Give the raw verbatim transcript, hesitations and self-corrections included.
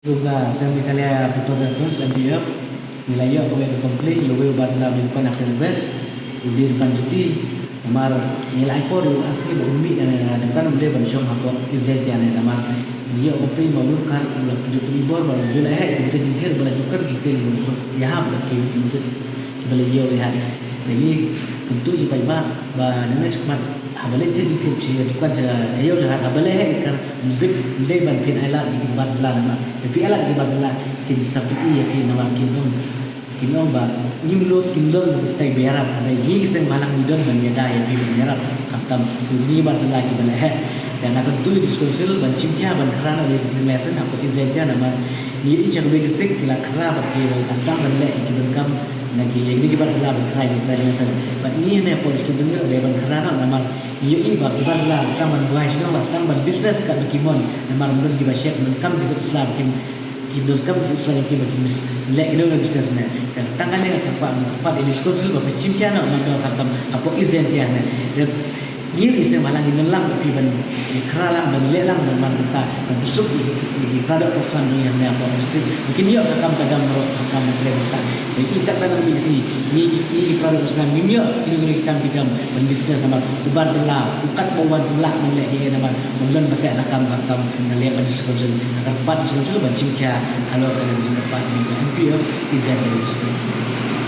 Rupa Seng Meghalaya People Reference, M P F, ngi la ïoh kawei ka complaint ïa uwei u bar jylla uba dei dukan ha Clear West, u dei dukan juti. Namar ngi la ai por ïa u ar sngi ba un mih na dukan, um dei ban shong hapoh East Jaintia ne. Namar ngi ïoh complaint ba u lum kar u la ju pynibor ba la ju leheh, kumta jingthied ba la ju kren ki ktien ba suk ïahap bad ki kiba la ïoh ïa hat. Te ngi kyntu ïa ki paidbah ba nangne shakhmat haba leit thied jingthied sha dukan sha sha ïew sha hat, haba leheh ïa kar, ym dei ban phin ailad ïa ki bar jylla namar lada phi ailad ïa ki bar jylla kin sa pyni ïa phi namar kin ong, kin ong ba ngim nud, kim don kitai ba ïarap. Hynrei ngi ki seng bhalang ngi don ban ïada ïa phi ban ïarap. Khamtam ki bar jylla kiba leheh. Te nga kyntu ïa u District Council ban shim khia ban khra noh ïa ki trading license hapoh East Jaintia namar ngi ïohi sha kawei ka district ki la khra bad ki la sdang ban leh ïa ki ban kam na ki, ïa ki bar jylla ban khra ïa ki trading license. Bad ngi ne hapoh District Council dei ban khra noh namar ngi ïohi ba ki bar jylla la sdang ban buhai shnong, la sdang ban business katba ki mon namar ym don kiba shet, ym don kam ki kut sla ba kim, kim don kam ki kut sla ba kim, ba kim leh kino kino business ne. Te tang kane nga kyrpad, nga kyrpad ïa u District Council ba phin shim khia noh na ka, khamtam hapoh East Jaintia ne. Ngi ruh ki seng bhalang ngi don lang bad phi ban khra lang, ban leh lang, ban man bynta ban pynsuk ïa ki para doh para snam jong ngi hangne hapoh district ba kin ïoh ka kam ka jam baroh, ka kam ka trei bynta. Te ngi katba nang mih ka sngi ngi, ngi ki para doh para snam ngim ïoh kino kino ki kam ki jam ban business namar u bar jylla u katba u wan u lah ban leh ïa namar ym don ba teh la kam, khamtam na liang ka District Council. Nga kyrpad District Council ban shim khia halor kane ka jingkyrpad jong ka M P of East Jaintia Hills District.